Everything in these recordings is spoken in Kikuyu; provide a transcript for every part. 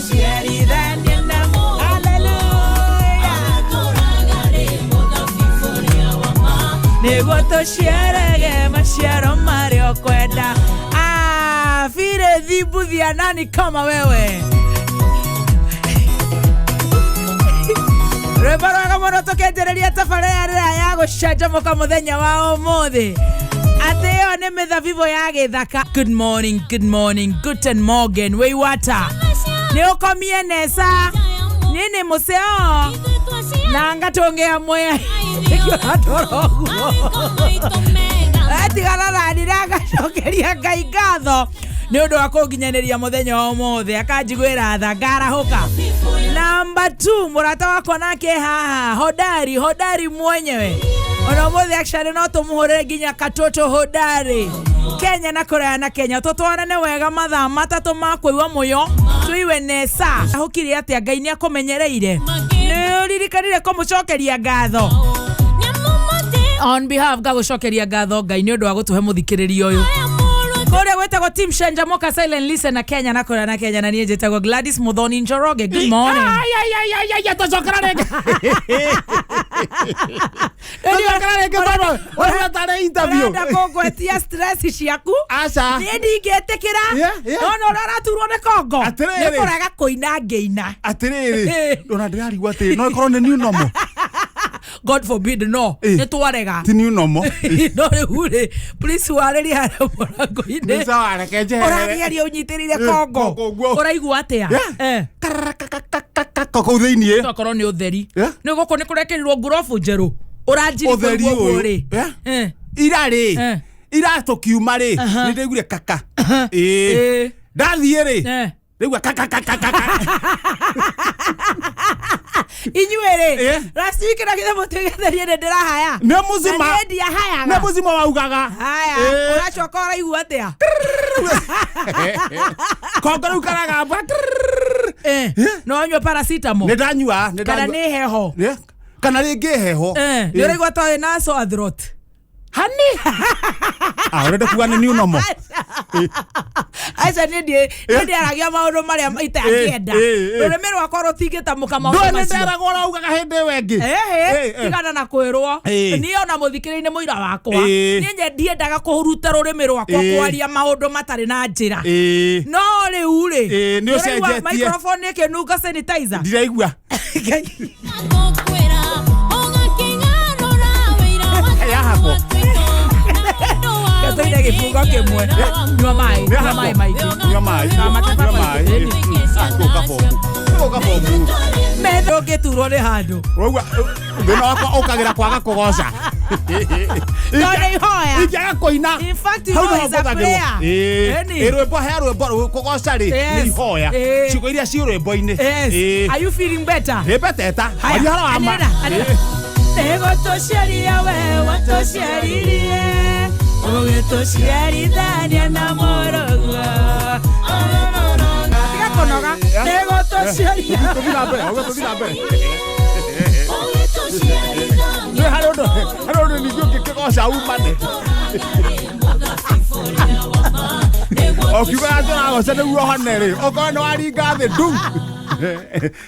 Ũgĩtũciarithania na Mũrũguo. Hallelujah. Nĩguo tũciarage maciaro marĩa ũkwenda. Ah, vile dhimbuthia nani kama wewe. Rwĩmbo rwega mũno tũkĩanjĩrĩria tabarĩra ĩrĩa ya gũcanjamũka mũthenya wa ũmũthĩ atĩ ĩyo nĩ mĩthabibũ ya gĩthaka. Good morning, good morning, guten morgen, wĩiwata nĩ ũkomie nesa nini mũceo na ngatũngĩa mwea toroguo tigana nani na ngacokeria Ngai ngatho nĩ ũndũ wa kũnginyanĩria mũthenya wa ũmũthĩ, akanjiguĩra tha ngarahũka. Namba 2, mũrata wakwa nake haha, hodari hodari mwenyewe, ona ũmũthĩ actually no tũmũhũrĩre nginya katoto hodari Kenya na kũraya na Kenya, tũtwarane wega mathaa 3 ma kũigua mũyo tũiwe nesa. Ahũkire atĩa? Ngai nĩ akũmenyereire, nĩ ũririkanire kũmũcokeria ngatho? On behalf ngagũcokeria ngatho Ngai nĩ ũndũ wa gũtũhe mũthikĩrĩria ũyũ kũrĩa gwĩtagwo Team Shanjamoka Silent Listen na Kenya na kũraya na Kenya, na niĩ njĩtagwo Gladys Muthoni Njoroge. Good morning. Tũcokera rĩngĩ. Tũcokera rĩngĩ tondũ ũrĩa tarĩ interview. Ũrenda kũngwetia stress ciaku? Aca. Niĩ ndingĩtĩkĩra. Nona ũrĩa ũraturwo nĩ kongo. Atĩrĩrĩ. Nĩ kũrega kũina ngĩina. Atĩrĩrĩ, ona ndĩrarigwo atĩ no ĩkorwo nĩ new normal. God forbid, no. Nĩ twarega. Ti new normal. No rĩu rĩ, please warĩrie harĩa mũrango-inĩ. Nĩ sawa, reke njeherere. Ũrakĩaria ũnyitĩrĩire kongo. Kongo ũguo. Ũraigua atĩa? Kararakarakakakaka kũu thĩiniĩ. Tokorwo nĩ ũtheri. Nĩ gũkũ nĩ kũrekĩrirwo ngurobu njerũ ũranjiri. Ũtheri ũguo ũyũ. rĩ. Ira rĩ, ira tũkiuma rĩ, nĩ ndaiguire kaka. Ĩĩ. Ndathiĩ rĩ, ndaigua kaka kaka kaka. Inyuĩ rĩ, last week na githĩ mũtigĩtherie nĩ ndĩrahaya? Nĩ mũcima. Na niĩ ndiahayaga. Nĩ mũcima waugaga. Haya, ũracoka ũraigua atĩa? Kongo rĩu karagamba. No nyua paracetamol. Nĩ ndanyua, nĩ Kana ndanyua. nĩ heho? Kana rĩngĩ heho. Nĩ ũraigua ta wĩna sore throat? Hani. Ah, ũrenda kuga nĩ new normal? Aca, niĩ ndiaragia maũndũ marĩa itangĩenda. Rũrĩmĩ rwakwa rũtingĩtamũka maũndũ Ndũĩ nĩ macio. nderagwo ũraugaga hĩndĩ ĩyo ĩngĩ. Ehe, tigana na kwĩrwo. Niĩ ona mũthikĩrĩria nĩ mũira wakwa. Niĩ ndiendaga kũruta rũrĩmĩ rwakwa kwaria maũndũ matarĩ na njĩra. No rĩu rĩ, Nĩ ũraigua ũcenjetie. microphone ĩkĩnunga sanitizer? Ndiraigua. Yahakwo. Tũine gĩbungo kĩmwe. Nyua maĩ, nyua maĩ maingĩ. Nyua maĩ. Nyua maĩ. Ah, gũka bomu. Gũka bomu. Metha ũngĩturwo nĩ handũ. Ũraigua thĩna wakwa ũkagĩra kwaga kũgoca. Tondũ nĩ ihoya. Ingĩaga kũina. In fact, Hau ihoya nĩho is a mbũthagĩrwo. prayer. Ĩni. Ĩ rwĩmbo, he rwĩmbo rũu kũgoca rĩ nĩ ihoya. Ciugo iria ciĩ rwĩmbo-inĩ. Are you feeling better? Nĩ beteta. Haya, Waria ũhoro wa ma. anĩrĩra, anĩrĩra. Nĩgũtũciaria we watũciaririe, ũgĩtũciarithania na Mũrũguo. Tiga kũnoga. Nĩgũtũciaria. Tũthiĩ na mbere, ũguo tũthiĩ na mbere. Nĩ harĩ ũndũ ningĩ ũngĩkĩgoca umane. Ũkiugaga tũragoca nĩguo ũhone rĩ, ũkorwo nĩ waringa thĩ ndu.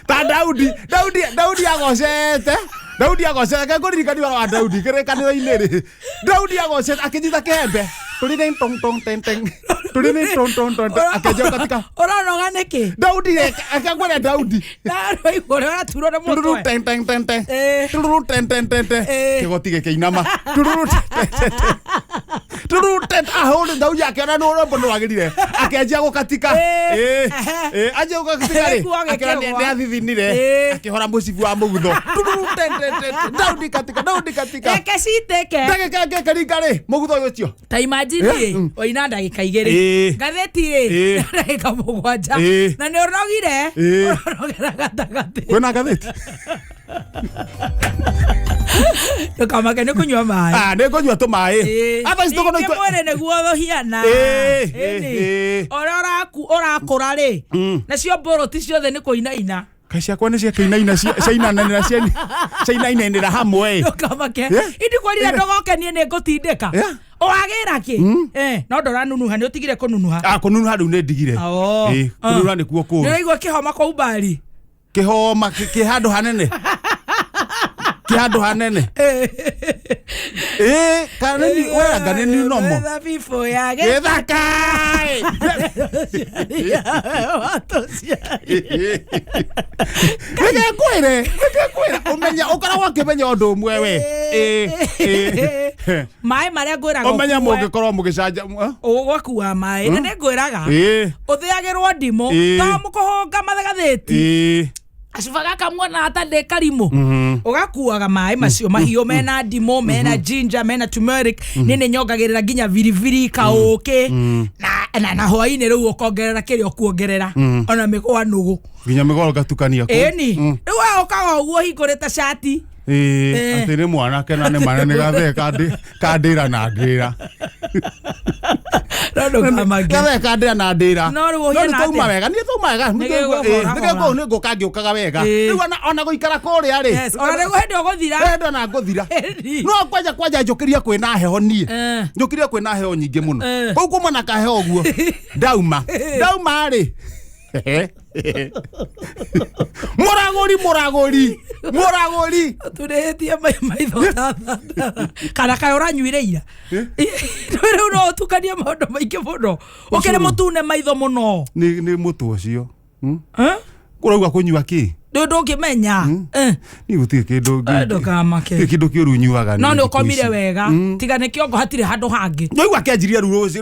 Ta Daudi, Daudi, Daudi agocete. Daudi agocete, reke ngũririkanie ũhoro wa Daudi kĩrĩkanĩro-inĩ rĩ. Daudi agocete akĩnyita kĩhembe. Tũrĩrĩ tong tong teng teng. Tũrĩrĩ tong tong tong teng. Akĩanjia gũkatika. Ũranoga nĩkĩ? Daudi rĩ, akĩngwĩra Daudi. Ndaraigua ũrĩa ũraturwo nĩ Tururu mũtwe. teng teng teng teng. Tururu teng teng teng teng. Kĩgoti gĩkĩinama. Tururu teng teng teng teng. Tururu teng. Ahũrĩ Daudi akĩona nĩ rwĩmbo nĩ rwagĩrire. Akĩanjia gũkatika. Anjia gũkatika rĩ. Gĩkuo Akĩona gĩkĩgwa. nĩ athithinire. Akĩhora mũcibi wa mũgutho. Tururu teng teng teng teng. Daudi katika, Daudi katika. Reke citĩke. Ndagĩka ĩngĩ ĩkĩringa rĩ, mũgutho ũyũ ũcio. Ta imagine rĩ, waina ndagĩka 2. Ngathĩti rĩ, ndagĩka 7. Na nĩ ũnogire. Ũranogera gatagatĩ. Kwĩna ngathĩti? Ndũkamake nĩ kũnyua maĩ. Ah, nĩ ngũnyua tũmaĩ. Thaa ici tũkorwo Ningĩ mwĩrĩ nĩguo ũhiana. Ĩni. Ũrĩa ũrakũra rĩ, nacio mbũrũti ciothe nĩ kũinaina. Kaĩ ciakwa nĩ ciakĩinaina ciainananĩra ciainainanĩra hamwe. Ndũkamake. Indi kwĩrire ndũgoke niĩ nĩ ngũtindĩka. Wagĩra kĩ? No ndũranunuha, nĩ ũtigire kũnunuha. Ah, kũnunuha rĩu nĩ ndigire. Oh. Ĩĩ, kũnunuha nĩkuo kũũru. Ndĩraigua kĩhoma kũu mbari. Kĩhoma kĩ handũ hanene, kĩ handũ hanene. Ĩĩ, kana nĩ we anga nĩ new normal. Thabibũ ya gĩthaka. Watũciari. Reke ngwĩre, reke ngwĩre, ũmenye ũkoragwo ũkĩmenya ũndũ ũmwe we. Ĩĩ, ĩĩ. Maĩ marĩa ngwĩraga ũmenye ũkue, mũngĩkorwo mũgĩcanja ũgakua maĩ na nĩ ngwĩraga Ĩĩ. ũthĩagĩrwo ndimũ Ĩĩ. to mũkũhũnga magathĩti. Ĩĩ. Gacuba gaka muona ta ndĩ karimũ, ũgakuaga maĩ macio mahiũ mena ndimũ, mena ginger, mena turmeric. Niĩ nĩ nyongagĩrĩra nginya biribiri kaũkĩ na hwainĩ rĩu ũkongerera kĩrĩa ũkuongerera, ona mĩgwa nũgũ. Nginya mĩgoro ngatukania kũu. Ĩni, rĩu we ũkaga ũguo ũhingũrĩte cati. Ĩĩ, Eh. atĩ nĩ mwanake na nĩ mana nĩ gathee kandĩra na ndĩra. No ndũkamake. Gathee kandĩra na ndĩra. No rĩu ũhiana nĩ twauma atĩa? wega, niĩ twauma wega. Nĩ gĩgũhora Nĩ hora. nĩ ngũka ngĩũkaga wega. Ĩĩ. Rĩu ona gũikara kũrĩa rĩ. Yes, ona nĩguo hĩndĩ ũgũthira. Hĩndĩ ona ngũthira. Ĩni. No kwanja kwanja njũkĩria kwĩna heho niĩ. Eh. Njũkĩria kwĩna heho nyingĩ mũno. Eh. Kũu kuma na kaheho ũguo. Ndauma. Ndauma rĩ. Mũragũri, mũragũri, mũragũri. Tũrĩhĩtie maitho ta kana kaĩ ũranyuire ira. Rĩu no ũtukanie maũndũ maingĩ mũno, ũkĩrĩ mũtune maitho mũno. Nĩ mũtũ ũcio. Eh? Ũrauga kũnyua kĩ? Ndũ ndũngĩmenya. Eh. Niĩ gũtirĩ kĩndũ Eh, ndũkamake. gũtirĩ kĩndũ kĩũru nyuaga. No niĩ nĩ thikũ ũkomire ici. wega, tiga nĩ kĩongo hatirĩ handũ hangĩ. Ndaigua kĩanjirie ru rũciũ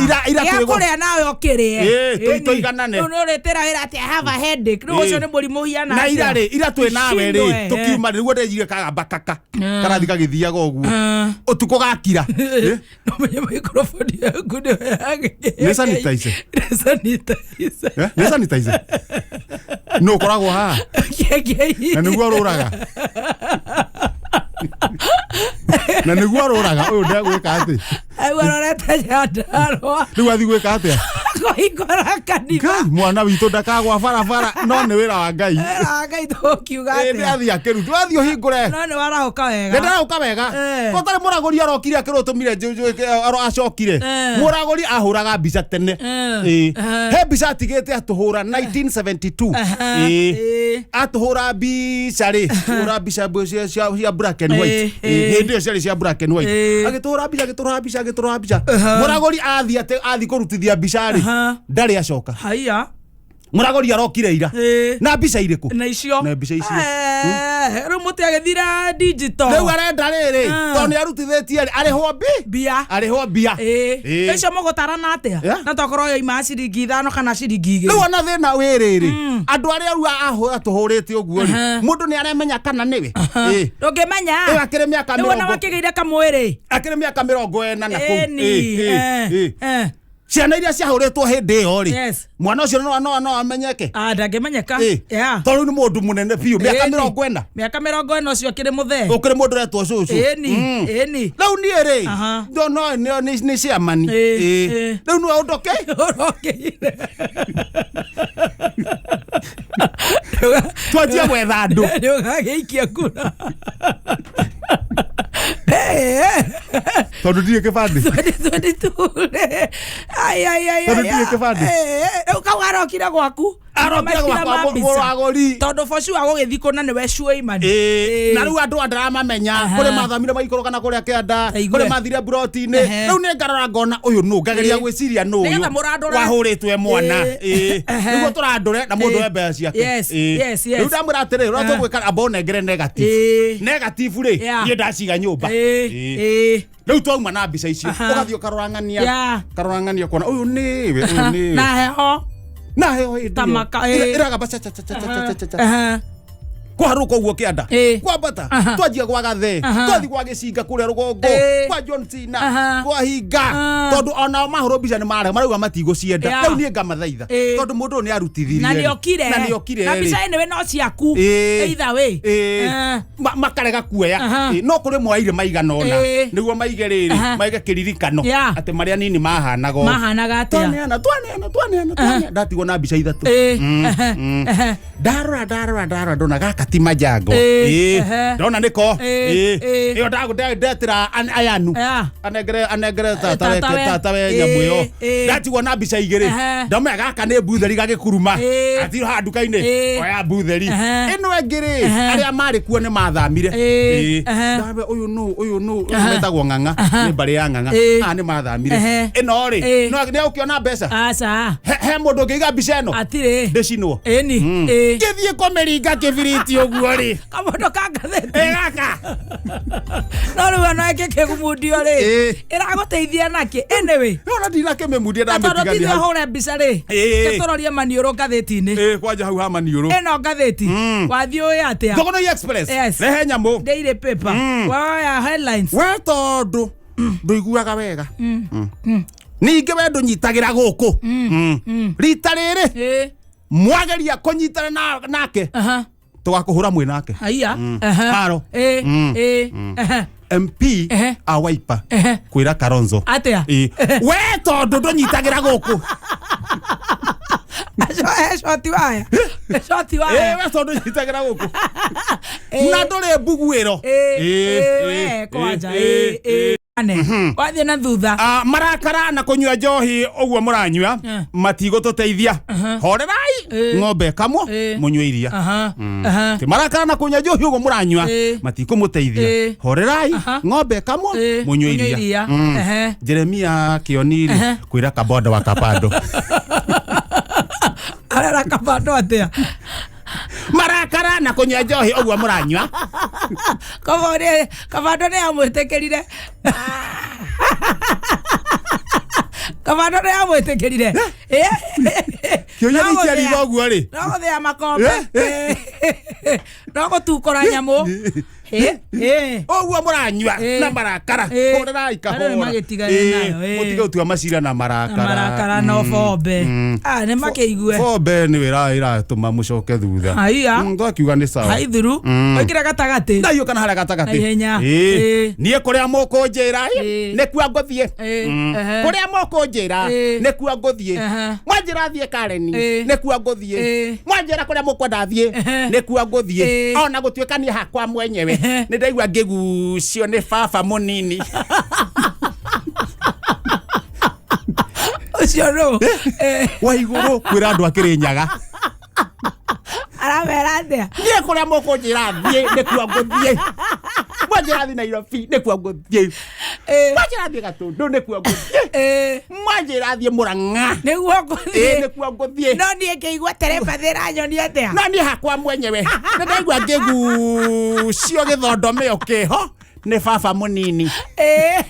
ira ira gĩa twĩgũ kũrĩa nawe ũkĩrĩe. Ĩĩ, tũiganane. Rĩu nĩ ũrĩtĩra wĩra atĩ I have a headache. Rĩu Ĩĩ. ũcio nĩ mũrimũ ũhiana Na atĩa? ira rĩ, ira twĩ nawe rĩ, Shindwe, eh. tũkiuma rĩ, nĩguo ndenjire kagamba kaka karathi gagĩthiaga ũguo Eh. ũtukũ gakira. Eh? No menye microphone yaku nĩyo yagĩ- Nĩ sanitizer? Nĩ sanitizer. Eh? Nĩ sanitizer nũ ũkoragwo haha Kĩengei. Na nĩguo arũraga, na nĩguo arũraga ũyũ ndegwĩka atĩ. Au arorete Nyandarũa. Rĩu athi gwĩka atĩa? Kũhingũra kanitha. Ngai, mwana witũ ndakagwa barabara, no nĩ wĩra wa Ngai. Wĩra wa Ngai tũkiuga Ĩ, nĩ atĩa? athiĩ akĩruta athiĩ ũhingũre. No nĩ warahũka wega. Nĩ ndarauka wega. Eh. Ko tarĩ mũragũri arokire akĩrũtũmire acokire. Eh. Mũragũri ahũraga mbica tene. Eh. Ĩ. Eh. He mbica atigĩte atũhũra 1972. Aha. Ĩ. Ĩ. Atũhũra mbica rĩ, hũra mbica cia black and white. Ĩ, Ĩ, ĩ. hĩndĩ ĩyo ciarĩ cia black and white. Ĩ. Agĩtũhũra mbica, agĩtũhũra mbica, agĩtũhũra mbica. Mũragũri athiĩ atĩ athiĩ kũrutithia mbica rĩ, Aha. ndarĩ acoka. Haiya. Mũragũri arokire ira. Ĩ. Na mbica irĩkũ? Na icio. Na mbica icio. Eh, rĩu mũtĩ agĩthira digital. Rĩu arenda rĩrĩ, Ah. tondũ nĩ arutithĩtie rĩ, arĩhwo mbi mbia. Arĩhwo mbia. Ĩ. Ĩ. Icio mũgũtarana atĩa? Yeah. Na tokorwo yoima ciringi 5 kana ciringi 2. Rĩu ona thĩna wĩ rĩrĩ, andũ arĩa rĩu atũhũrĩte ũguo rĩ, Aha. mũndũ nĩ aremenya kana nĩwe. Ĩ. Ndũngĩmenya. Ĩyo akĩrĩ mĩaka Rĩu ona 40 wakĩgĩire kamwĩrĩ. Akĩrĩ mĩaka 40 na kũu. Ĩni. Ĩ, ĩ, Eh, ĩ. eh. Ciana iria ciahũrĩtwo hĩndĩ ĩyo rĩ, Yes. mwana ũcio no amenyeke? Ah, ndangĩmenyeka. Ĩ. Yeah. Tondũ rĩu nĩ mũndũ mũnene biũ, mĩaka Ĩni. 40. Mĩaka 40 ũcio akĩrĩ mũthee. Ũkĩrĩ mũndũ ũretwo cũcũ. Ĩni. Ĩni. Rĩu niĩ rĩ, Aha. no nĩ ciamani. Ĩ, ĩ. Rĩu nĩwe ũndoke. Ũrokĩire. Twanjie gwetha andũ. Nĩ ũgagĩikia kura. Eh, Tondũ ndirĩ kĩbandĩ. 2022 rĩ. Ai, ai, ai, Tondũ ai, ndirĩ kĩbandĩ. Eh, rĩu kau arokire gwaku. Arokire Makinya gwakwa ma mbica. mũragũri. Tondũ for sure gũgĩthiĩ kũna nĩwe cuĩimani. Ĩĩ, na rĩu andũ andaramamenya. Aha. Kũrĩ mathamire maikũrũka na kũrĩa kĩanda, Taigue. kũrĩ mathire mburoti-inĩ. Ehe. Rĩu nĩ ngarora ngona ũyũ nũ, ngageria Ĩĩ. gwĩciria nũ Nĩgetha ũyũ mũrandũre. wahũrĩtwe mwana. Ĩĩ. Ĩĩ. Ehe. Nĩguo tũrandũre na mũndũ Ĩĩ. we mbeca ciake. Yes, Ĩĩ. yes, yes. Rĩu ndamwĩra atĩrĩrĩ, ũrĩa Ah. tũgwĩka, amba ũnengere negative. Ĩĩ. Negative rĩ, Yeah. niĩ ndaciga nyũmba. Ĩĩ, Ĩĩ. ĩĩ. Rĩu twauma na mbica icio, Aha. ũgathiĩ ũkarora ng'ania, Yeah. karora ng'ania kuona ũyũ nĩwe, ũyũ nĩwe. Na heho. Na heho hĩndĩ Ta ĩyo. maka- ĩĩ. Ĩragamba cha cha cha cha cha cha cha. Aha. Kwaharũka ũguo kĩanda, Ĩĩ. kwambata, Aha. twanjia gwa gathe, Aha. twathi gwa gĩcinga kũrĩa rũgongo, Ĩĩ. kwa John Cena, Aha. kwa hinga, Ah. tondũ onao mahũrwo mbica nĩ marega marauga matigũcienda. Yeah. Rĩu niĩ ngamathaitha, Ĩĩ. tondũ mũndũ ũyũ nĩ arutithirie Na rĩ. nĩ okire. Na nĩ okire Na rĩ. mbica ĩnĩwe no ciaku. Ĩĩ. Either way. Ĩĩ. Eh. Makarega kuoya. Aha. Ĩĩ, no kũrĩ mwaire maigana ũna Ĩĩ. nĩguo maige rĩrĩ, Aha. maige kĩririkano Yeah. atĩ marĩa nini mahanaga ũũ. Mahanaga atĩa? Twaneana, twaneana, twaneana, twaneana, ndatigwo na mbica ithatũ. Ĩĩ. Mm, Ehe. mm. Ehe. Ndarora, ndarora, ndarora, ndona gaka Ti majango. Ĩĩ, Ĩĩ. ehe. Ndona nĩko. Ĩĩ, ĩĩ. Ĩyo ndetĩra ayanu. Yeah. Anengere tatawe Tatawe. tatawe nyamũ ĩyo. Ĩĩ, ĩĩ. Ndatigwo na mbica igĩrĩ. Ehe. Ndamenya gaka nĩ mbutheri gagĩkuruma. Ĩĩ. Atirĩ haha nduka-inĩ. Ĩĩ. Oya mbutheri. Ehe. Ĩno ĩngĩ rĩ, Ehe. arĩa marĩ kuo nĩ mathamire. Ĩĩ, ehe. Ndambe ũyũ nũ, ũyũ nũ, ũyũ Ehe. metagwo ng'ang'a. Aha. Nĩ mbarĩ ya ng'ang'a. Ĩĩ. Aya nĩ mathamire. Ehe. Ĩno rĩ, Ĩĩ. no nĩ ũkĩona mbeca. Aca. He mũndũ ũngĩiga mbica ĩno? Atirĩ. Ndĩcinwo. Ĩni. Ĩĩ. Ngĩthiĩ kũmĩringa kĩbiriti ũguo rĩ. Kamondo ka ngathĩti. Ĩ gaka. No rĩu ona ĩngĩkĩgumundio rĩ. Ĩĩ. Ĩragũteithia nakĩ? Anyway. Ona ndinakĩmĩmundia Na tondũ ndamĩtigania tithe hau. ũhũre mbica rĩ. Ĩĩ. Tũrorie maniũrũ ngathĩti-inĩ. Ĩ kwanja hau ha maniũrũ. Ĩno ngathĩti. Wathiĩ ũĩ atĩa? Thogono Express. Yes. Rehe nyamũ. Daily paper. Woya headlines. We tondũ ndũiguaga wega. Ningĩ we ndũnyitagĩra gũkũ. Rita rĩrĩ Ĩĩ. mwageria kũnyitana nake Aha. tũgakũhũra mwĩ nake. Haiya. Aha. Haro. Ĩĩ. Ĩĩ. Aha. MP Ehe. a Wiper Ehe. kwĩra Kalonzo. Atĩa? Ĩ. We tondũ ndũnyitagĩra gũkũ. Shoti waya. Shoti Ĩ waya. we tondũ ndũnyitagĩra gũkũ. Ĩĩ. Na ndũrĩ mbuguĩro. Ĩĩ. Ĩ, Ĩĩ, ĩ, we kwanja. ĩ, Ĩĩ. Ĩĩ. Ane. Wathiĩ na thutha. Marakara na kũnyua njohi ũguo mũranyua matigũtũteithia. Horerai Ĩ. ng'ombe ĩkamwo Ĩ. mũnyue iria. Aha. Aha. Ti marakara na kũnyua njohi ũguo mũranyua Ĩ. matikũmũteithia. Ĩ. Horerai Aha. ng'ombe ĩkamwo Ĩ. mũnyue Mũnyue iria. iria. Ehe. Jeremia Kĩoni rĩ Ehe. kwĩra Kabondo wa Kapando. Arera kabando atĩa? Marakara na kũnyua njohi ũguo mũranyua. Kabando nĩ amwĩtĩkĩrire. Kabando nĩ amwĩtĩkĩrire. Kĩũria nĩ ikĩa ritho ũguo rĩ. No gũthĩa makombe. No gũtukũra nyamũ. Ĩ. Ũguo mũranyua Ĩ. na marakara. Ĩ. Horerai Andũ kahora. nĩ magĩtigane Ĩ, nayo, ĩ. Mũtige gũtua macira na Na marakara. marakara no bombe. Ah, nĩ makĩigue. Bombe nĩ wĩra ĩratũma mũcoke thutha. Haiya. Twakiuga nĩ sawa. Haithuru. Oikire gatagatĩ. Ndaiũka na harĩa gatagatĩ. Na ihenya. Ĩ. Ĩ. Niĩ kũrĩa mũkũnjĩra Ĩ. nĩkuo ngũthiĩ. Ĩ. Ehe. Kũrĩa mũkũnjĩra Ĩ. nĩkuo ngũthiĩ. Ehe. Mwanjĩra thiĩ Kareni Ĩ. nĩkuo ngũthiĩ. Ĩ. Mwanjĩra kũrĩa mũkwenda thiĩ Ehe. nĩkuo ngũthiĩ. Ĩ. Ona gũtuĩka niĩ hakwa mwenyewe Ehe. nĩ ndaigua ngĩgucio nĩ baba mũnini. Ũcio nũ? Wa igũrũ kwĩra andũ akĩrĩ nyaga. Aramera atĩa? Niĩ kũrĩa mũkũnjĩra thiĩ nĩkuo ngũthiĩ. Mwanjĩra thiĩ Nairobi nĩkuo ngũthiĩ. Ĩ. Mwanjĩra thiĩ Gatũndũ nĩkuo ngũthiĩ. Ĩ. Mwanjĩra thiĩ Mũrang'a Nĩguo ĩ ngũthiĩ. nĩkuo ngũthiĩ. No niĩ ngĩigua terebathĩ ĩranyonia atĩa? No niĩ hakwa mwenyewe nĩ ndaigua ngĩgucio gĩthondomeo kĩho nĩ baba mũnini. Ĩ.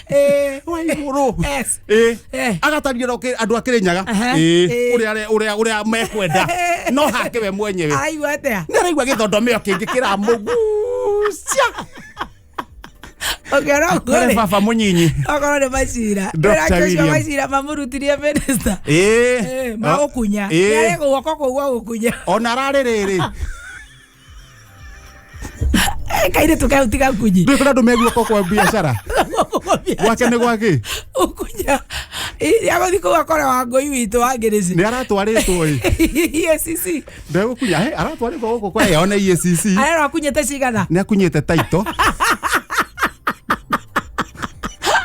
Ĩ. Wa igũrũ. Yes. Ĩ. Eh. Agataria andũ akĩrĩ nyaga. Aha. Ĩ. Ĩ. Ũrĩa ũrĩa ũrĩa mekwenda no hake we mwenyewe. Araigua atĩa? Nĩ araigua gĩthondomeo kĩngĩ kĩramũgucia. Ũngĩona ũguo Kũrĩ rĩ, baba mũnyinyi. okorwo nĩ macira. Dr. Wĩra ũcio William. macira mamũrutirie minister. Ĩ. Ĩ, magũkunya. Ĩ. Nĩarĩ guoko kũu gwa gũkunya. Ona ararĩ rĩrĩ. Kairĩtu kau ti gakunyi. Ndũĩ kũrĩ andũ me guoko kwa biacara. Guoko kwa biacara. Gwake nĩ gwakĩ? Ũkunya. Agũthiĩ kũu akore Wangũi witũ wa Ngĩrĩci. Nĩ aratwarĩtwo ĩ. EACC. Ndegũkunya he aratwarĩtwo gũkũ kwa yone EACC. Arerwo akunyĩte cigana? Nĩ akunyĩte taito.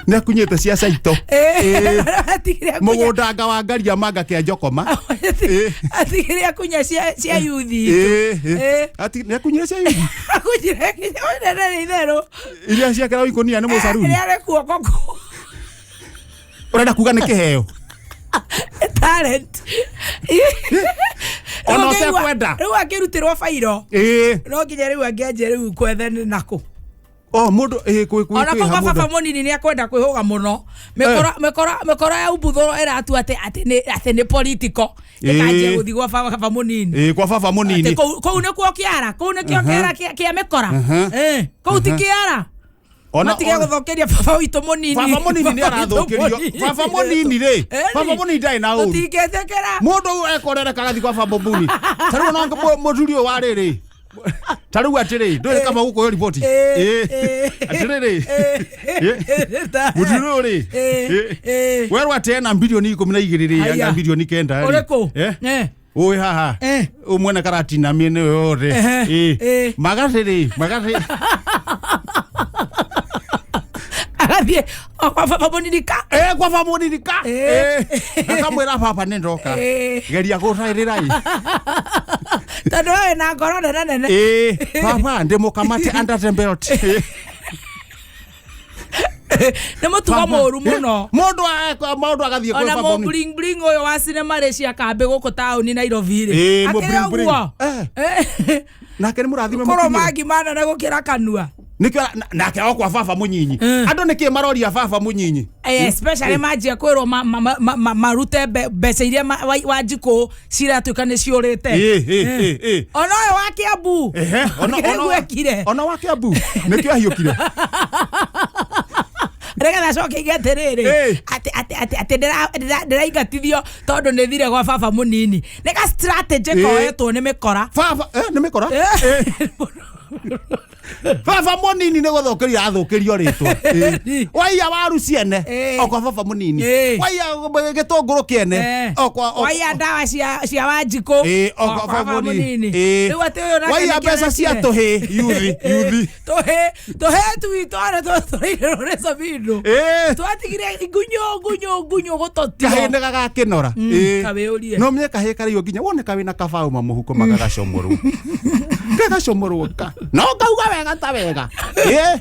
Nĩ akunyĩte cia caito. Ĩ. Atigire akunya. Mũgũndanga wa ngaria manga kĩa njokoma. Ĩ. Atigire akunya cia yuthi itũ. Ĩ, ĩ. Ĩ. Nĩ akunyire cia yuthi. Akunyire nginya ũnene nĩ itherũ. Iria ciakĩragwo ikũnia nĩ mũcaruni. Nĩ arĩ guoko kũu. Ũrenda kuga nĩ kĩheo. Talent. Ona Rĩu akĩigua- ũtekwenda. Rĩu akĩrutĩrwo bairo. Ĩ. No nginya rĩu angĩanjia rĩu kwethe nĩ nakũ. O mũndũ ĩ kwĩ kwĩ Ona kwĩ kũu ha kwa baba mũndũ. mũnini nĩ akwenda kwĩhũga mũno. Mĩkora mĩkora mĩkora ya umbuthũro ĩratua atĩ atĩ nĩ political. Ĩkanjia Ĩ. gũthiĩ gwa baba mũnini. Ĩ kwa baba Atĩ mũnini. kũu nĩkuo kĩara, kũu nĩkĩo kĩara kĩa mĩkora. Aha. Ĩ, kũu ti kĩara. Ona Matige gũthũkĩria baba witũ mũnini. Baba mũnini nĩ Baba witũ arathũkĩrio. mũnini. Baba mũnini rĩ. Ĩni. Baba mũnini ndarĩ na ũru. Tũtingĩtĩkĩra. Mũndũ ũyũ ekorereka agathiĩ kwa baba mũnini. Ta rĩu ona mũthuri ũyũ wa rĩrĩ. Ta rĩu atĩrĩ, ndũĩ kaba gũkũhe riboti. Ĩ, Ĩ. ĩ. Atĩrĩrĩ. Ĩ. Mũthuri ũyũ rĩ. Ĩ, Ĩ. ĩ. Werwo atĩ ena bilioni 12 rĩ, Haiya. anga bilioni 9 rĩ. Ũrĩkũ? Eh? Eh. Ũĩ haha. Eh. Ũmwene karatinamie nĩwe ũrĩ. Ehe. Ĩ. Eh. Magatĩ-rĩ, magatĩ. Agathiĩ o kwa baba mũnini ka. Eh, kwa baba mũnini ka. Eh. Eh. Akamwĩra baba nĩ ndoka. Eh. Geria gũcaĩrĩra ĩ. Tondũ we wĩna ngoro nene nene. Ĩ, baba ndĩ mũkamate under the belt. Ĩ. Nĩ mũtugo Baba. mũru mũno. Eh, Mũndũ mũndũ agathiĩ kwĩ Ona baba mũ mũnini. bling bling ũyũ wa cinema rĩ cia kambĩ gũkũ taũni Nairobi rĩ. Ĩ, mũ Akĩrĩ bling bling. ũguo. Eh. Eh. Nake nĩ mũrathime Kũrũma mũkinyĩre. ngima nene gũkĩra kanua. Nĩkĩo nake o kwa baba mũnyinyi. Eh. Andũ nĩkĩ maroria baba mũnyinyi? Eh, especially manjia kwĩrwo marute mbeca iria Wanjikũ ciratuĩka nĩ ciũrĩte. Ĩ, ĩ, ĩ, ĩ. Ona ũyũ wa Kiambu. Ehe, Akĩrĩ gwekire. ona wa Kiambu nĩkĩo ahiũkire. Nĩgetha acoke aige atĩrĩrĩ Ĩ. atĩ atĩ atĩ atĩ ndĩraingatithio tondũ nĩ thire gwa baba mũnini. Nĩ ka strategy Ĩ. koetwo nĩ mĩkora. Baba nĩ mĩkora. Baba mũnini nĩ gũthũkĩrio athũkĩrio rĩtwa. Ĩ. Waiya waru ciene Ĩ. o kwa baba mũnini. Ĩ. Waiya gĩtũngũrũ kĩene Eh. o kwa o- Waiya ndawa cia Wanjikũ. Ĩ, o O kwa kwa baba baba mũnini. mũnini. Ĩ. Rĩu atĩ ũyũ nake Waiya nĩkĩo mbeca cia arekire. tũhĩ yuthi yuthi. Tũhĩ twitũ arĩa tũrĩirwo nĩ Sabino. Ĩ. Twatigire ngunyo ngunyo ngunyo gũtotio. Kahĩ nĩ gagakĩnora. Mm, Ĩ. kawĩũrie. No mye kahĩ karĩo nginya wone kawĩ na kabaũ mamũhuko magagacomorwo. Gagacomorwo ka. No ngauga wega ta wega. Ĩ.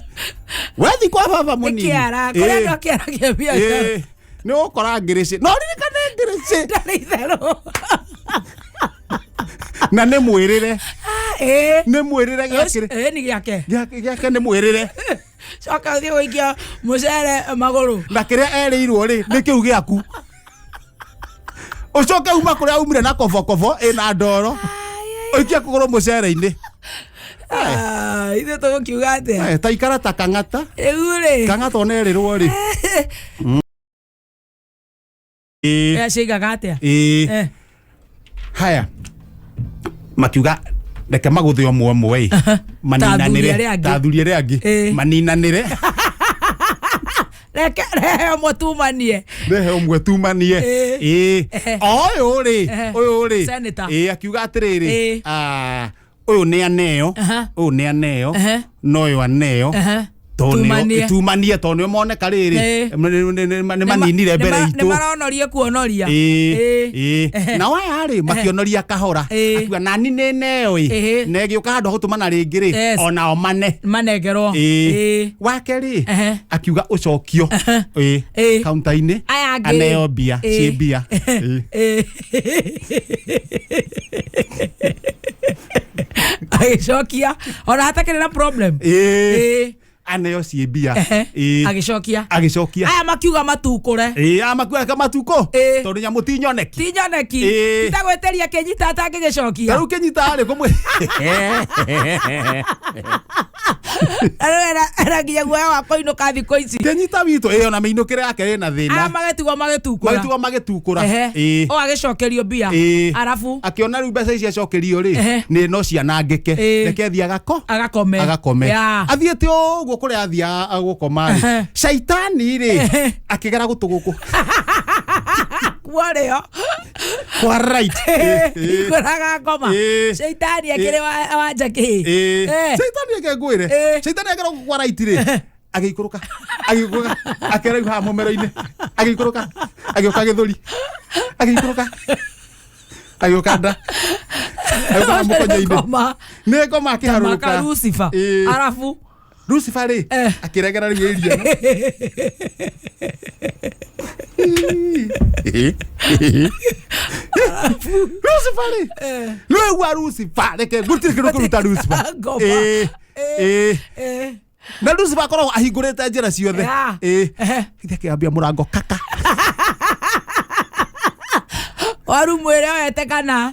Wethi kwa baba Nĩ mũnini. kĩara, kũrĩa Ĩ. andũ a kĩara kĩa biacara. Ĩ. Nĩ ũgũkora ngĩrĩcĩ. No ririkane ngĩrĩcĩ. Ndarĩ itherũ. Na nĩ mwĩrĩre. Ĩ. Nĩ mwĩrĩre gĩakĩrĩ. Ĩ, nĩ gĩake. Gĩake nĩ mwĩrĩre. Coka ũthiĩ gũikia mũcere magũrũ. Na kĩrĩa erĩirwo rĩ nĩ kĩu gĩaku. Ũcoke uma kũrĩa umire na kobokobo ĩna ndoro. Ũikie kũgũrũ mũcere-inĩ. Ah, ithuĩ tũgũkiuga atĩa? Eh, ta ikara ta kang'ata. Rĩu rĩ. Kang'ata ona erĩrwo rĩ. Ĩ. Aciaigaga atĩa? Ĩ. Eh. Haya. Makiuga reke magũthe ũmwe ũmwe ĩ. Ta athuri Maninanĩre. arĩa angĩ. Ta athuri arĩa angĩ. Ĩ. Maninanĩre. Reke rehe ũmwe tumanie. Rehe ũmwe tumanie. Ĩ. Ĩ. Ehe. O ũyũ rĩ. Ehe. Ũyũ rĩ. Senator. Ĩ akiuga atĩrĩrĩ. Ĩ. Ah, ũyũ nĩ aneo. Aha. Ũyũ nĩ aneo. Ehe. Na ũyũ aneo. Ehe. Tondũ nĩo- Tumanie. tumanie tondũ nĩo moneka rĩrĩ Ĩ. nĩ maninire mbere Nĩ itũ maronorie kuonoria. Ĩ, Ĩ. ĩ. Ehe. na waya rĩ makĩonoria kahora Ĩ. akiuga nani nĩ neo ĩ Ĩ. na ĩgĩũka handũ ha gũtũmana rĩngĩ rĩ Yes. onao mane Manengerwo. Ĩ. Ĩ. wake rĩ Ehe. akiuga ũcokio Ĩ. Ĩ. kaunta-inĩ Aya angĩ. aneo mbia Ĩ. ciĩ mbia Ĩ. Ĩ. Agĩcokia ona hatakĩrĩ na problem. Ĩ. Ĩ. aneo ciĩ mbia Ehe. Ĩ. Agĩcokia. Agĩcokia. Aya makiuga matukũre. Ĩ, aya makiuga matuko Ĩ. tondũ nyamũ ti nyoneki. Ti nyoneki. Ĩ. Ti ta gwĩtĩria kĩnyita atangĩgĩcokia. Ta rĩu kĩnyita rĩ kũmwe Era nginya guoya wa kũinũka thikũ ici. Kĩnyita witũ ĩ ona mĩinũkĩre yake ĩna Aya thĩna. magĩtigwo magĩtukũra. Magĩtigwo magĩtukũra. Ehe. Ĩ. O agĩcokerio mbia. Ĩ. Arabu Akĩona rĩu mbeca ici acokerio rĩ Ehe. nĩ no cianangĩke. Ĩ. Reke thiĩ agako agakome. agakome. Ya. Athiĩte ũguo kũrĩa athiaga gũkoma rĩ Ehe. caitani rĩ Ehe. akĩgera gũtũ gũkũ Kuorĩo. kwa right. Ĩ, ĩ. Kũraga ngoma. Ĩ. Caitani akĩrĩ wa njakĩ. Ĩ. Eh. Caitani eke ngwĩre Ĩ. caitani akĩra gũkũ kwa right rĩ agĩikũrũka agĩikũrũka akĩra rĩu haha mũmero-inĩ agĩikũrũka agĩũka gĩthũri agĩikũrũka agĩũka nda agĩũka mũkonyo-inĩ Ngoma. nĩ ngoma akĩharũrũka Maka Lucifer. Ĩ. Arabu Lucifer rĩ Eh. akĩregera rĩu ĩria Lucifer rĩ Eh. rĩu Lucifer reke gũtirĩ kĩndũ kĩruta Lucifer Ngoma. Ĩ, ĩ. Eh. Na Lucifer akoragwo ahingũrĩte njĩra ciothe. Yeah. Ĩ. Ehe. Ithe akĩambia mũrango kaka. Waru mwĩre oete kana.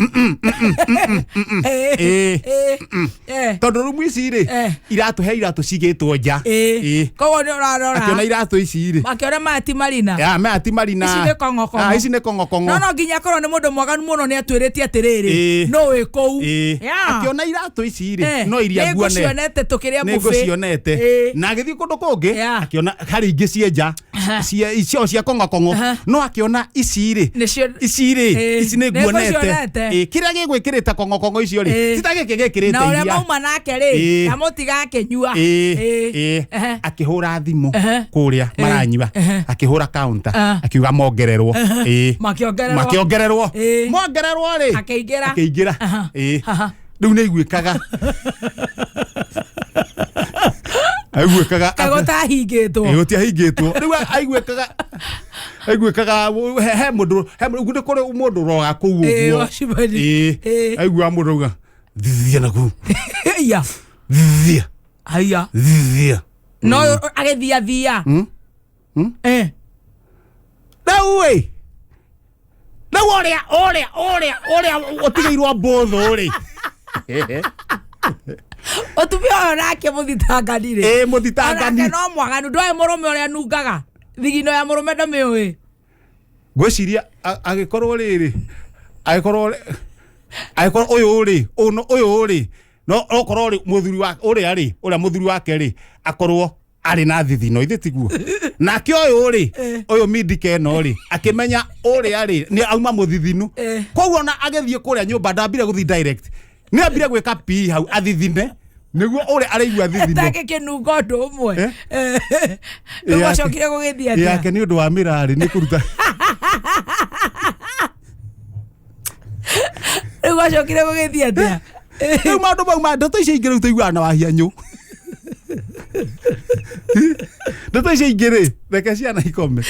Eh. Ĩ. Eh. Eh. Tondũ rumu ici rĩ Eh. iratũ he iratũ cigĩtwo nja. Ĩ. Ĩ. Koguo nĩ ũrarora. Akĩona iratũ ici rĩ Makĩona maya ti marina. Ya, maya ti marina. Ici nĩ kong'okong'o. Ah, ici nĩ kong'okong'o. No no nginya akorwo nĩ mũndũ mwaganu mũno nĩ atwĩrĩtie atĩrĩrĩ. Ĩ. No wĩ kũu. Ĩ. Yeah. Akĩona iratũ ici rĩ Eh. no iria Nĩ nguone. ngũcionete tũkĩrĩa Nĩ buffet. ngũcionete. Ĩ. Na agĩthiĩ kũndũ kũngĩ Yeah. akĩona harĩ ingĩ ciĩ nja Aha. cia icio cia kong'okong'o Aha. no akĩona ici rĩ Nĩcio ici rĩ Ĩ. Ici nĩ Nĩ nguonete. ngũcionete. Kĩrĩa gĩgwĩkĩrĩte kong'okong'o icio rĩ, Ĩĩ. ti ta gĩkĩ gĩkĩrĩte Na ũrĩa iria. mauma nake rĩ, Ĩĩ. ndamũtiga akĩnyua. Ĩĩ, Ĩĩ. ĩĩ. Ehe. Akĩhũra thimũ Ehe. kũrĩa maranyua, Ehe. akĩhũra counter, Ah. akiuga mongererwo. Ĩĩ. Makĩongererwo. Makĩongererwo. Ĩĩ. Mongererwo rĩ, Akĩingĩra. Akĩingĩra. Aha. Ĩĩ. Aha. Rĩu nĩ aiguĩkaga, aiguĩkaga Kaĩ gũtahingĩtwo? Ĩĩ, gũtiahingĩtwo. Rĩu aiguĩkaga he mũndũ, nĩ kũrĩ mũndũ ũroga kũu Ĩĩ, ũguo. watchman. Ĩĩ. Ĩĩ. Aiguaga mũndũ auga, "Thithia naku." Iya. Thithia. Haiya. Thithia. No agĩthiathia. Eh. Rĩu ĩ, rĩu ũrĩa ũtigĩirwo mbũthũ rĩ. Ũtumia ũyũ nake mũthitangani rĩ. Ĩĩ, mũthitangani. Onake no mwaganu, ndoĩ mũrũme ũrĩa nungaga. Thigino ya mũrũme ndamĩũĩ. Ngwĩciria agĩkorwo rĩrĩ, agĩkorwo ũyũ rĩ, ũyũ rĩ, no okorwo rĩ mũthuri wa ũrĩa rĩ, ũrĩa mũthuri wake rĩ, akorwo arĩ na thithino, ithe tiguo? Nake ũyũ rĩ, ũyũ mindike ĩno rĩ, akĩmenya ũrĩa rĩ nĩ auma mũthithinu. Koguo ona agĩthiĩ kũrĩa nyũmba, ndambire gũthiĩ direct, nĩ ambire gwĩka pii hau athithine, nĩguo ũrĩa araigua thithino. Take kĩnungo ũndũ ũmwe. Eh? Rĩu Ĩ, gwacokire gũgĩthiĩ atĩa? Yake nĩ ũndũ wa mĩrarĩ nĩ kũruta. Rĩu gwacokire gũgĩthiĩ atĩa? Rĩu maũndũ mau ma ndeto icio ingĩ rĩu tũiguaga na wahianyũ. Ndeto icio ingĩ rĩ, reke ciana ikome.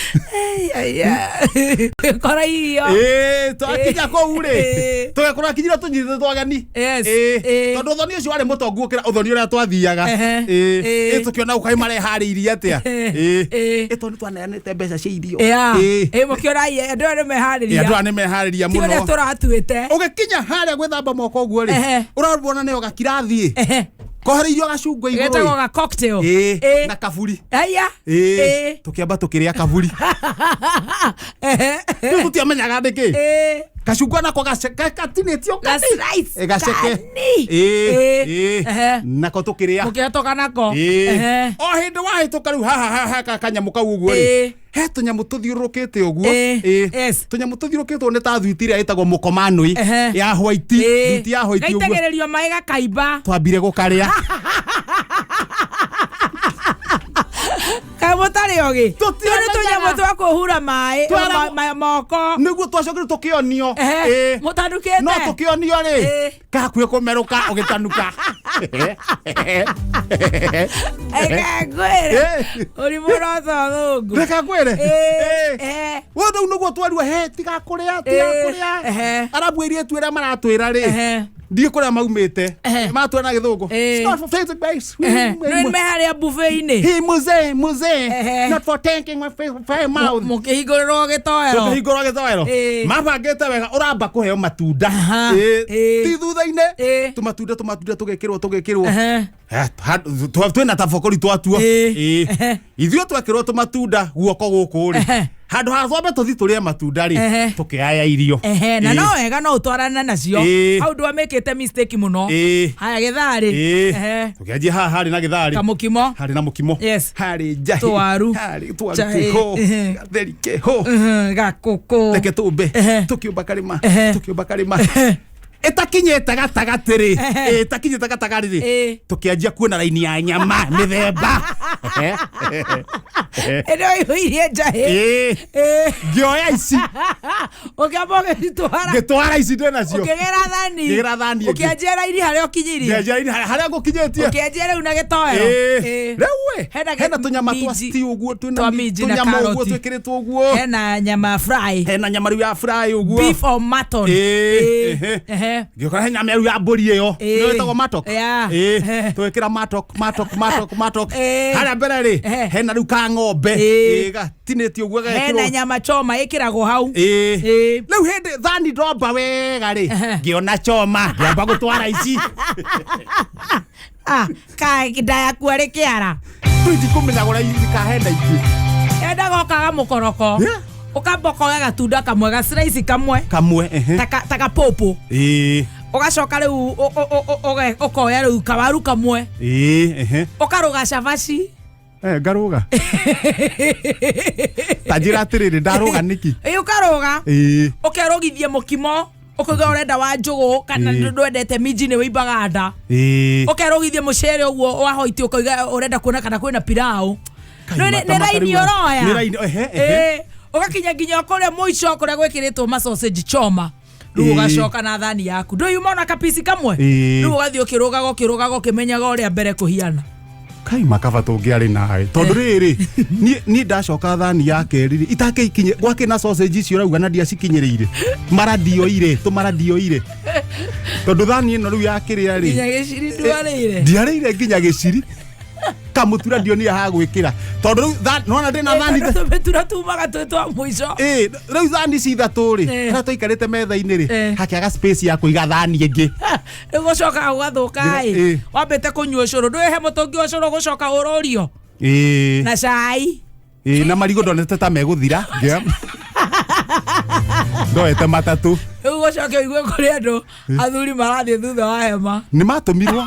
Kora irio. Ĩĩ, twakinya kũu rĩ, Ĩĩ. tũgekora kinyira tũnyitĩte twageni. Yes. Ĩĩ. Ĩĩ. Tondũ ũthoni ũcio warĩ mũtongu gũkĩra ũthoni ũrĩa twathiaga. Ehe. Ĩĩ. Ĩĩ. Ĩĩ, tũkĩona ũkaĩ mareharĩirie atĩa. Ĩĩ. Ĩĩ. Ĩĩ. Ĩĩ, tondũ nĩtwaneanĩte mbeca cia irio. Yeah. Ĩĩ. Ĩĩ, mũkĩona andũ aya nĩ Ĩĩ, meharĩria. andũ aya nĩmeharĩria Ti ũrĩa mũno. tũratuĩte. Ũgĩkinya harĩa gwĩthamba moko ũguo rĩ, Ehe. ũrabona nĩyo gakirathiĩ Ehe. kohereirio gacungwa igũrũ. Getagwo ga cocktail. Ĩĩ, Ĩĩ. na kaburi. Aya. Ĩĩ. Ĩĩ. Tũkĩamba tũkĩrĩa kaburi. Ehe. Rĩu tũtiamenyaga nĩkĩ Ĩĩ. kacungwa nako gatinĩtio. Ga slice. Ĩ, gaceke. Kani. Ĩĩ, Ĩĩ. ĩĩ. Ehe. Nako tũkĩrĩa. Mũkĩhetoka nako. Ĩĩ. Ehe. O hĩndĩ wahĩtũka rĩu haha haha kanyamũ kau ũguo rĩ, Ĩĩ. he tũnyamũ tũthiũrũrũkĩte ũguo. Ĩĩ. Ĩĩ. Yes. Tũnyamũ tũthiũrũrũkĩtwo nĩ ta thwiti ĩrĩa ĩtagwo mũkomanũi Ehe. ya white, Ĩĩ. thwiti ya white ũguo. Gaitagĩrĩrio maĩ gakaimba. Twambire gũkarĩa. Kaĩ mũtarĩ ogĩ? Tũtiamenyaga. Tũu nĩ tũnyamũ twa kũhura maĩ Twara- moko. Nĩguo twacokire tũkĩonio. Ehe. Ĩĩ. Mũtanukĩte. No tũkĩonio rĩ, Ĩĩ. kahakuhĩ kũmerũka ũgĩtanuka. Reke ngwĩre. Ĩĩ. Ũrimũ no ta thũngũ. Reke ngwĩre. Ĩĩ. Ĩĩ. Ehe. We rĩu nĩguo twarua, he tiga kũrĩa, tiga Ĩĩ. kũrĩa. Ehe. Arabu airĩtu arĩa maratwĩra rĩ, Ehe. ndiĩ kũrĩa maumĩte, Ehe. maratwĩra na gĩthũngũ. Ĩĩ. "It's not for physics base." Ehe. Nĩ me harĩa buffet-inĩ. He mzee mzee, Ehe. not for tanking my face, my mouth. Mũkĩhingũrĩrwo gĩtoero. Tũkĩhingũrwo gĩtoero. Ĩĩ. Mabangĩte wega, ũramba kũheo matunda. Aha. Ĩĩ. Ĩĩ. Ti thutha-inĩ, Ĩĩ. tũmatunda tũmatunda tũgekĩrwo tũgekĩrwo. Ehe. Twĩna tabokori twatuo. Ĩĩ. Ĩĩ. Ehe. Ithuĩ twekĩrwo tũmatunda guoko gũkũ rĩ, Ehe. handũ ha twambe tũthi tũrĩe matunda rĩ, Ehe. tũkĩaya irio. Ehe, na Ĩĩ. no wega no ũtwarane nacio. Ĩĩ. Hau ndwamĩkĩte mistake mũno. Ĩĩ. Haya gĩtharĩ. Ĩĩ. Ehe. Tũkĩanjia haha harĩ na gĩtharĩ, Kamũkimo. harĩ na mũkimo, Yes. harĩ njahĩ, Tũwaru. harĩ twaru Njahĩ. twĩho, Ehe. gatheri keho. Mhm, gakũkũ. Reke tũmbe. Ehe. Tũkĩũmba karĩma. Ehe. Tũkĩũmba karĩma, ĩtakinyĩte gatagatĩ rĩ, Ehe. ĩtakinyĩte gatagatĩ rĩ, Ĩĩ. tũkĩanjia kuona raini ya nyama mĩthemba. Ĩno ĩihũirie njahĩ. Ĩĩ. Ĩĩ. Ngĩoya ici. Ũkĩamba ũgĩcitwara. Ngĩtwara ici ndĩ nacio. Ũkĩgĩra thani. Ngĩgĩra thani ĩngĩ. Ũkĩanjia raini harĩa ũkinyirie. Ngĩanjia raini harĩa ngũkinyĩtie. Ũkĩanjia rĩu na gĩtoero. Ĩĩ. Ĩĩ. Rĩu ĩ, Hena hena tũnyama twa minji. stew ũguo, twĩna Twa minji na tũnyama ũguo karoti. twĩkĩrĩtwo ũguo. Hena nyama fry. Hena nyama rĩu ya fry ũguo. Beef or mutton. Ĩĩ. Ĩĩ. Ehe. Ehe. Ngĩkora he nyama rĩu ya mbũri ĩyo Ĩĩ. nĩyo ĩtagwo matok. Yeah. Ĩĩ. Ehe. Twĩkĩra matok matok matok matok. Ĩĩ. Harĩa mbere rĩ, Ehe. hena rĩu ka ng'ombe. Ĩĩ. Ĩĩ, gatinĩtio ũguo Hena gagekĩrwo. nyama choma ĩkĩragwo hau. Ĩĩ. Ĩĩ. Rĩu hĩndĩ thani ndomba wega rĩ, Ehe. ngĩona choma, ngĩamba gũtwara ici. Ah, ka nda yaku arĩ kĩara. Rĩu ndikũmenya ũrĩa kahena ingĩ. Endaga ũkaga mũkoroko. Yeah. Ũkamba ũkoya gatunda kamwe, ga slice kamwe. Kamwe, ehe. Ta kapũpũ. Ĩĩ. Ũgacoka rĩu ũkoya rĩu kawaru kamwe. Ĩĩ, ehe. Ũkarũga cabaci. Eh, ngarũga ta njĩra atĩrĩrĩ, ndarũga nĩkĩ? Ĩ, ũkarũga. Ĩĩ. Ũkerũgithie mũkimo, ũkauga ũrenda wa njũgũ kana ndwendete minji, nĩ wĩimbaga nda. Ũkerũgithie mũcere ũguo wa hoiti, ũkauga ũrenda kuona kana kwĩna pilau. Kai, Nĩ mata nĩ raini makarugwo. ũroya. Nĩ raini, ehe, ehe. Ĩĩ, ũgakinya nginya kũrĩa mũico kũrĩa gwĩkĩrĩtwo ma sausage choma, rĩu ũgacoka na thani yaku, ndũyuma ona kapici kamwe. Rĩu ũgathiĩ ũkĩrũgaga, ũkĩrũgaga, ũkĩmenyaga ũrĩa mbere kũhiana. Kai, makaba tũngĩarĩ nawe, tondũ rĩrĩ niĩ ndacoka thani ya kerĩ rĩ, itakĩikinye gwakĩ na sausage icio ũrauga na ndiacikinyĩrĩire, mara ndioire tũmara, ndioire, tondũ thani ĩno rĩu ya kĩrĩa rĩ. Nginya gĩciri ndwarĩire. Ndiarĩire nginya gĩciri, kamũtura ndionire ha gwĩkĩra, tondũ rĩu nona ndĩna thani. Tũmĩtura tumaga twĩ twa mũico. Ĩ, rĩu thani ici ithatũ rĩ, harĩa twaikarĩte metha-inĩ rĩ, hakĩaga space ya kũiga thani ĩngĩ. Rĩu gũcokaga gũgathũka. Ĩ, wambĩte kũnyua ũcũrũ, ndwĩhe mũtũngi wa ũcũrũ, gũcoka ũrũrio na cai. Ĩ, na marigũ ndonete ta megũthira. Ndoete matatũ. Rĩu gũcoke ũigue kũrĩ andũ athuri marathiĩ thutha wa hema. Nĩ matũmirwo.